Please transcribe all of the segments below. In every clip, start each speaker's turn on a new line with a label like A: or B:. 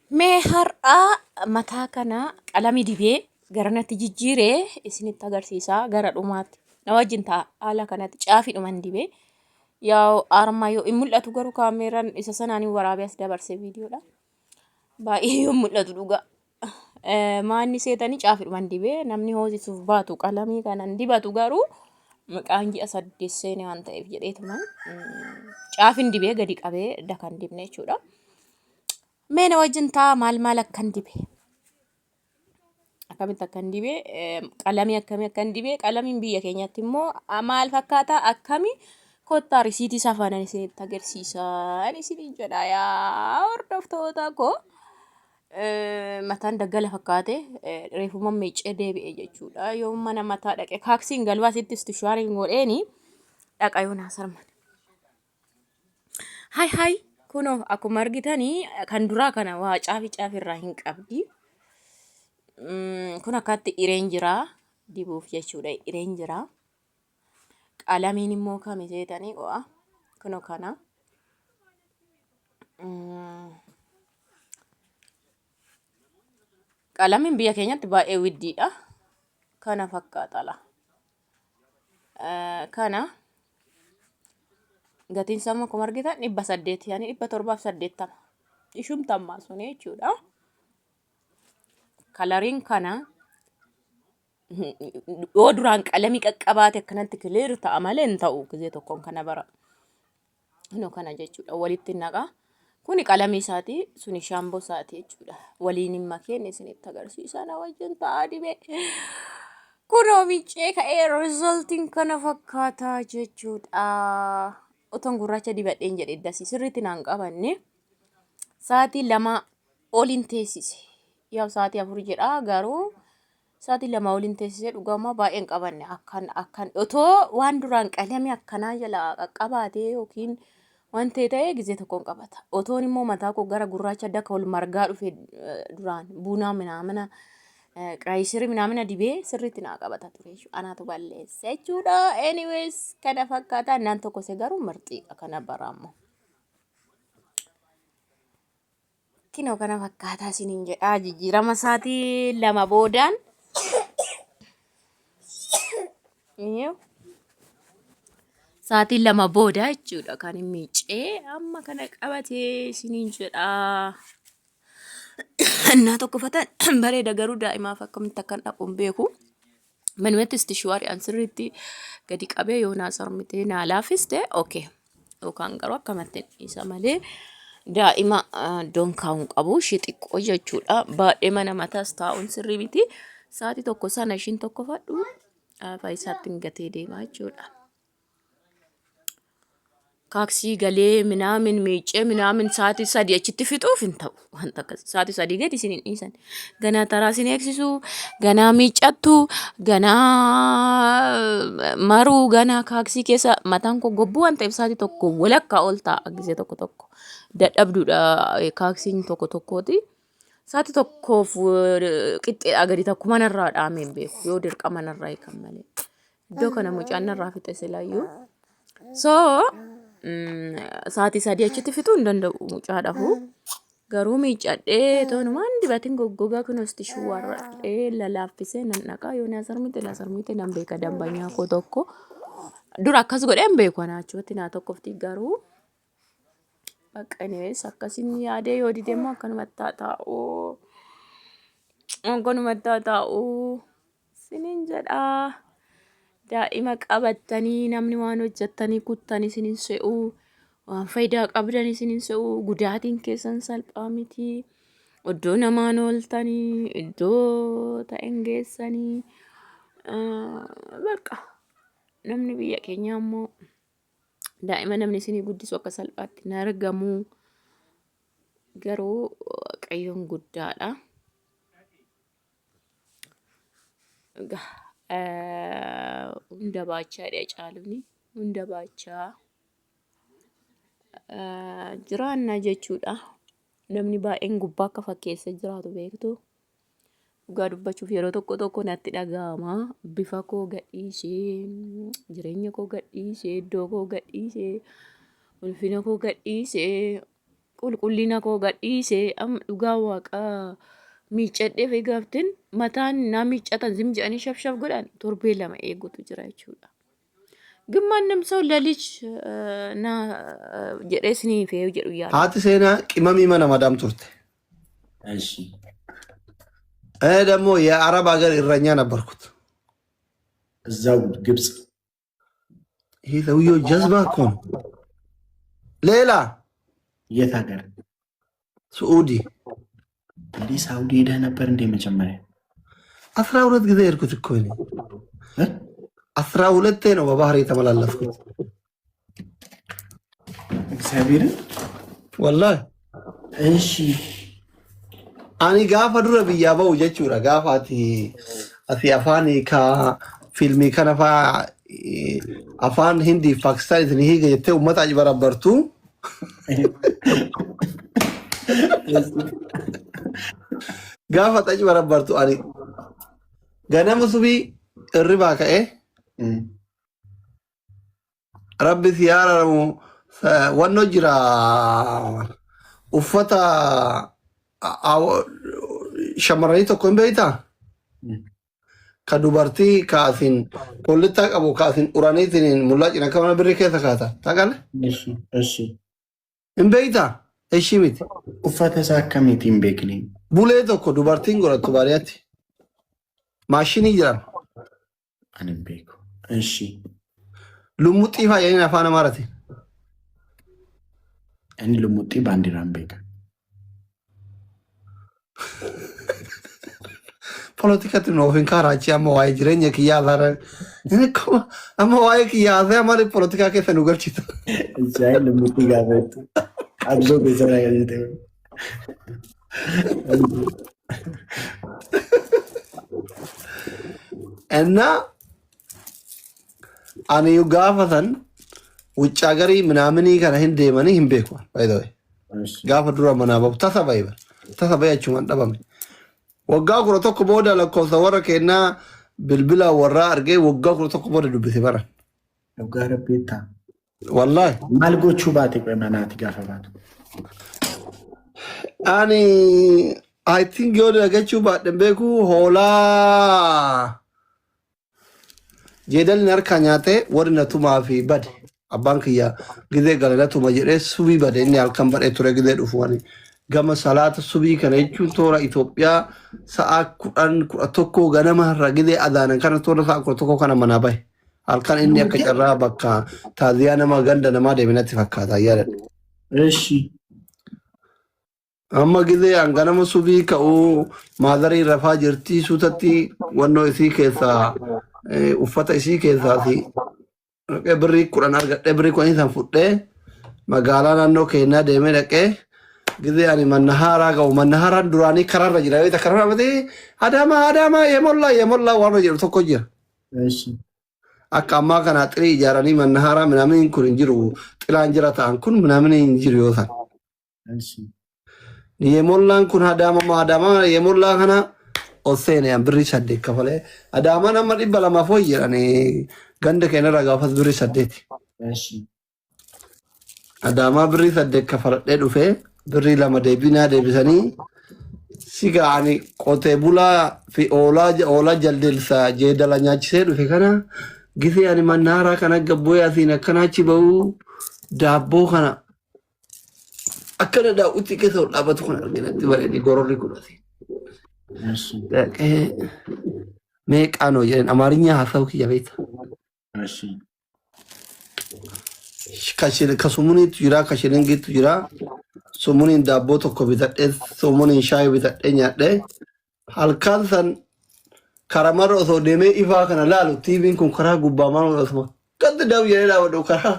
A: Mee har'aa mataa kana qalami dibee garanatti jijjiiree isinitti agarsiisaa gara dhumaatti. Na wajjin ta'a haala kanatti caafiidhuman dibee. Yaa armaa yoo hin mul'atu garuu kaameeraan isa sanaan hin waraabee as dabarse viidiyoodha. Baay'ee yoo mul'atu dhugaa. Maanni seetanii caafiidhuman dibee namni hoosisuuf baatu qalamii kanan dibatu garuu maqaan ji'a 8 seene waan ta'eef jedheetuman caafin dibee gadi qabee dakan dibne jechuudha. Mee na wajjin ta'a maal maal akkan dibe. Akkamitti akkan dibe qalamii akkamii akkan dibe qalamiin biyya keenyatti immoo maal fakkaata akkami kottaa risiitii isaa faanaan isinitti agarsiisa isiniin jedha yaa hordoftoota koo. Mataan daggala fakkaate reefuma miiccee deebi'e jechuudha. Yoo mana mataa dhaqe kaaksiin galuu asitti istishuwaariin godheeni dhaqa yoo naa sarman. Hay hay kunoo akkuma argitanii kan duraa kana waa caafi caafi irraa hin qabdi. Kun akkatti ireen jira dibuuf jechuudha ireen jira. Qalamiin immoo kami seetanii qo'a kunoo kana. Qalamiin biyya keenyatti baay'ee widdiidha. Kana fakkaata laa. Kana gatiin isaa akkuma argitan 800 yaani 780 ishumta ammaa sun jechuudha. Kalariin kana yoo duraan qalamii qaqqabaate akkanatti kiliir ta'a malee hin ta'u gizee tokkoon kana bara. Kunoo kana jechuudha walitti naqa. Kuni qalamii isaati suni shaamboo isaati jechuudha. Waliin hin makeen isinitti agarsiisa na wajjin ta'aa dibee. Kunoo miccee ka'ee rizoltiin kana fakkaata jechuudha. Otoon gurraacha dibadheen jedhe dasii sirriitti naan qabanne. Sa'aatii 2 oliin teessise. Yaa sa'aatii 4 jedha garuu Sa'aatii 2 oliin teessisee dhugamaa baay'ee hin qabanne akkan akkan otoo waan duraan qalame akkanaa jalaa qaqqabaatee yookiin waan ta'e ta'ee gizee tokkoon qabata. Otoon immoo mataa koo gara gurraacha daka ol margaa dhufe duraan buunaa minaamina qaayisirii minaamina dibee sirriitti naa qabata ture jechuudha. Anaatu balleesse jechuudha. Anyways kana fakkaata naan tokko se garuu mirxiidha kana baraammoo. Kinoo kana fakkaataa isiniin jedhaa jijjiirama isaatii 2 boodaan. Sa'aatii 2 booda jechuudha kan hin miiccee amma kana qabatee isiniin jedhaa. Innaa tokkofatan bareeda garuu daa'imaaf akkamitti akkan dhaqu hin beeku. Manumatti istishuwaari an sirriitti gadi qabee yoo naa sarmitee naa laaffiste okay. Yookaan garuu akkamatti isa malee daa'ima iddoon kaa'uun qabu ishee xiqqoo jechuudha. Baadhee mana mataas taa'uun sirrii miti. Sa'aatii 1 sana ishiin tokko fadhu faayisaatti hin gatee deemaa jechuudha. Kaaksii galee minaamin miiccee minaamin sa'aatii 3 achitti fixuuf hin ta'u. Wanta akkas sa'aatii 3 gadi isin hin dhiisan. Ganaa taraa isin eegsisu, ganaa miiccattu, ganaa maruu, ganaa kaaksii keessa mataan koo gobbuu waan ta'eef sa'aatii 1 walakkaa ol taa'a gisee tokko tokko. Dadhabduudha kaaksiin tokko tokkooti. Sa'aatii tokkoof qixxeedhaa gadi takkuma narraa dhaamee hin beeku yoo dirqama narraa hiikan malee. Iddoo kana mucaan narraa fixe silayyuu. So sa'aatii 3 achitti fixuu hin danda'u mucaadhafu. Garuu miiccadhee toonumaan dibatiin goggogaa kunuus tishuu warradhee lalaaffisee nan dhaqaa yoo naa sarmite naa sarmite nan beeka dambanyaa koo tokko. Dura akkas godhee hin beeku anaa achumatti naa tokkofti garuu bakka anyways akkasiin yaadee yoo dide immoo akkanumatti haa taa'u. Akkanumatti haa taa'u. Sinin jedha. Daa'ima qabattanii namni waan hojjettanii kuttan isin hin se'u. Waan faayidaa qabdan isin hin se'u. Gudaatiin keessan salphaa miti. Iddoo namaan ooltanii, iddoo ta'en geessanii. Bakka namni biyya keenyaa immoo daa'ima namni isinii guddisu akka salphaatti hin argamu. Garuu Waaqayyoon guddaadha. Hunda baachaa dha caaluni hunda baachaa jiraanna jechuudha. Namni baay'een gubbaa akka fakkeessa jiraatu beektu. Dhugaa dubbachuuf yeroo tokko tokko natti dhaga'ama. Bifa koo gadhiisee, jireenya koo gadhiisee, iddoo koo gadhiisee, ulfina koo gadhiisee. Qulqullina koo gadhiise amma dhugaa waaqaa miiccadhee fi gaaftin mataan naa miiccatan zim jedhanii shaf shaf godhan torbee 2 eegutu jira jechuudha. ግን ማንም ሰው ለልጅ ና jedhee isiniif jedhu yaada.
B: Haati seenaa qimamii mana madaam turte.
C: እሺ
B: እኔ ደግሞ የአረብ ሀገር እረኛ ነበርኩት።
C: እዛው ግብፅ።
B: ይህ ሰውዬው ጀዝባ እኮ ነው። ሌላ
C: የት ሀገር?
B: ስዑዲ።
C: እንዴ ሳውዲ ሄደህ ነበር እንዴ መጀመሪያ?
B: 12 ጊዜ ሄድኩት እኮ እኔ።
C: እ?
B: 12 ነው በባህር የተመላለስኩት።
C: እግዚአብሔርን?
B: ወላሂ።
C: እሺ።
B: Ani gaafa dura biyyaa ba'u jechuudha. Gaafa ati ati afaan ka fiilmii kana faa afaan Hindii fi Paakistaan isin hiika jettee uummata achi barabbartu. Gaafa ati achi barabbartu ani ganama subii irribaa ka'ee rabbi si araaramu wannoo jira uffata shamarranii tokko hin beektaa? Ka dubartii ka asin kollittaa qabu ka asin uraniitiin mullaa cina akka mana birrii keessa kaata. Taqale?
C: እሺ እሺ።
B: Hin beektaa? Ishii miti.
C: Uffata isaa akkamiitiin hin beekne?
B: Bulee tokko dubartiin godhattu baadiyyaatti. Maashinii jedhama.
C: Ani hin beeku. እሺ።
B: Lummuxxii faa jedhanii afaan Amaaraatiin.
C: Inni lummuxxii baandiiraan beeka.
B: Politikatti nu ofiin kaaraachi amma waa'ee jireenya kiyyaa haasa'aa. Inni akkuma amma waa'ee kiyyaa haasa'aa maaliif polotikaa keessa nu galchita?
C: Jaa'in lummuxxii gaafa jettu. Qabsoo keessa na galchite.
B: Innaa ani gaafa san wuccaa garii minaaminii kana hin deemanii hin beeku. By the way. Gaafa dura manaa bahu tasa bahe bara. Tasa bahe achumaan dhabame. Waggaa 11 booda lakkoofsa warra kennaa bilbila warraa argee waggaa 11 booda dubbise bara.
C: Dhugaa rabbiittaa.
B: Wallaahi.
C: Maal gochuu baate qoe manaati gaafa baatu?
B: Ani I think yoo dagachuu baadhe hin beeku hoolaa jeedalli harkaa nyaatee warri na tumaa fi bade. Abbaan kiyya gizee gale na tuma jedhee subii bade inni halkan badhee ture gizee dhufu ani gama salaata subii kana jechuun toora Itoophiyaa sa'a 10 11 ganama irra gizee adaanan kana toora sa'a 11 kana manaa bahe. Halkan inni akka carraa bakka taaziyaa nama ganda namaa deeme natti fakkaata yaadadha.
C: እሺ።
B: Amma gizee an ganama subii ka'uu maazarii rafaa jirtii suutatti wannoo isii keessaa uffata isii keessaa si dhaqee birrii 10 argadhee birrii 10 san fudhee magaalaa naannoo keenyaa deemee dhaqee gizee ani mannahaaraa ga'u mannahaaraan duraanii karaarra jira beekta karaarra dhaabbatee Adaamaa Adaamaa yemollaa yemollaa waan jedhu tokko jira.
C: እሺ።
B: Akka ammaa kana xirii ijaaranii mannahaaraa minaamin kun hin jiru xilaan jira ta'an kun minaamin hin jiru yoo ta'an.
C: እሺ።
B: Yemollaan kun Adaama Adaama yemollaa kana ol seene an birrii 8 kafalee Adaamaan amma 200 wayii jedhanii ganda keenya irraa gaafas birrii 8.
C: እሺ።
B: Adaamaa birrii 8 kafaladhee dhufee birrii 2 deebinaa deebisanii si ani qotee bulaa fi oolaa oolaa jaldeelsa jeedala nyaachisee dhufe kana gisee ani mannaaraa kana gabbu'ee asiin akkana achi ba'uu daabboo kana akkana daawwitti keessa ol dhaabatu kana arginatti bareedi gororri kun asiin.
C: እሺ።
B: Dhaqee meeqaanoo jedhan Amaarinyaa haasa'u kiyya beekta.
C: እሺ።
B: Ka sumuuniitu jira ka shilingiitu jira. Sumuuniin daabboo tokko bitadhee sumuuniin shaayii bitadhee nyaadhee halkan san karamarra osoo deemee ifaa kana laalu tiiviin kun karaa gubbaa maal osuma gadi daw jedhee dhaabadhu karaa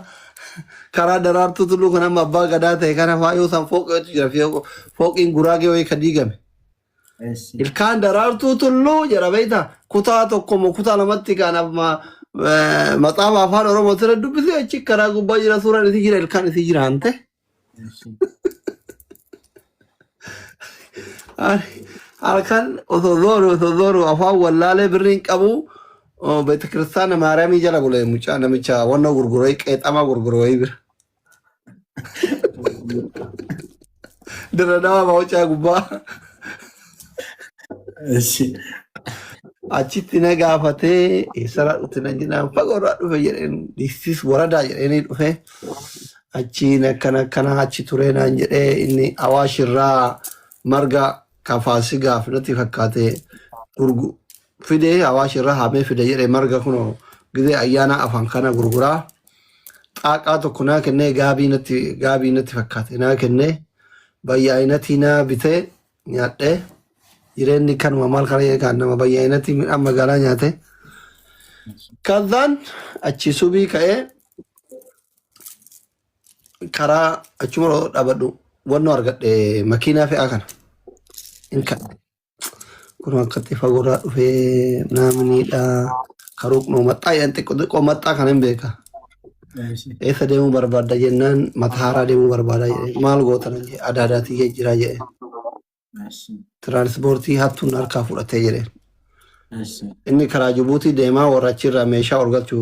B: karaa daraartuu tulluu kan amma abbaa gadaa ta'e kana faa yoo san fooqeetu jira fooqiin guraagee wayii ka diigame.
C: እሺ።
B: Ilkaan daraartuu tulluu jedha beektaa kutaa tokko moo kutaa lamatti kan amma maxaafa afaan Oromoo sirra dubbisee achi karaa gubbaa jira suuraan isii jira ilkaan isii jira ante.
C: እሺ።
B: Halkan osoo zooru osoo zooru afaan wallaalee birriin qabu beetakiristaana Maariyaamii jala bulee mucaa namicha wannoo gurguru wayii qeexamaa gurguru wayii bira. Dirra Mawucaa gubbaa.
C: Eshi.
B: Achitti na gaafatee, eessarraa dhufte na jedhaan, fagoorraa dhufe jedheen, diistis waradaa jedheenii dhufe. Achiin akkana akkana achi turee naan jedhee, inni Awaash irraa marga kafaasigaaf natti fakkaate gurgu fide, Awaash irraa haamee fide jedhee, marga kunoo gizee ayyaana afaan kana gurguraa. Xaaqaa tokko naa kennee, gaabii natti fakkaate naa kennee, bayyaayinatii naa bitee nyaadhee. Jireenyi kanuma, maal kana eegaan nama bayyaayinatii midhaan magaalaa nyaate. Kazaan achi subii ka'ee karaa achuma dhaabadhu wannoo argadhe, makiinaa fe'aa kana. In ka'e. Kun akkatti fagoorraa dhufee naamniidha. Karuuqnoo maxxaa jedhan, xiqqoo xiqqoo maxxaa kana hin beeka.
C: Eshi.
B: Eessa deemuu barbaadda jennaan, Matahaaraa deemuu barbaada jedhe. Maal goota nan jedhe, adaadaatii jira jedhe.
C: Eshi.
B: Tiraanspoortii hattuun harkaa fudhatee jedhe.
C: Eshi.
B: Inni karaa Jibuutii deemaa, warra achirraa meeshaa ol galchu,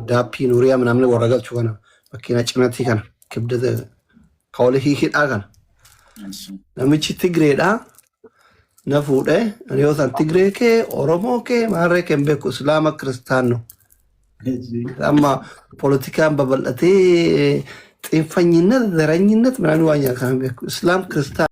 B: daappii nuuriyaa namni warra galchu kana, makiina cinatii kana kibdata ka wali hidhaa kana.
C: Eshi.
B: Namichi Tigreedha. Na fuudhee, ani yoo san Tigree kee, Oromoo kee, maarree kee hin beeku, Islaama Kiristaanno.
C: Eshi.
B: Amma poolitikaan babal'atee xinfanyinnet, zaranyinnet ምናምን waan nyaata kan beeku. Islaam Kiristaan.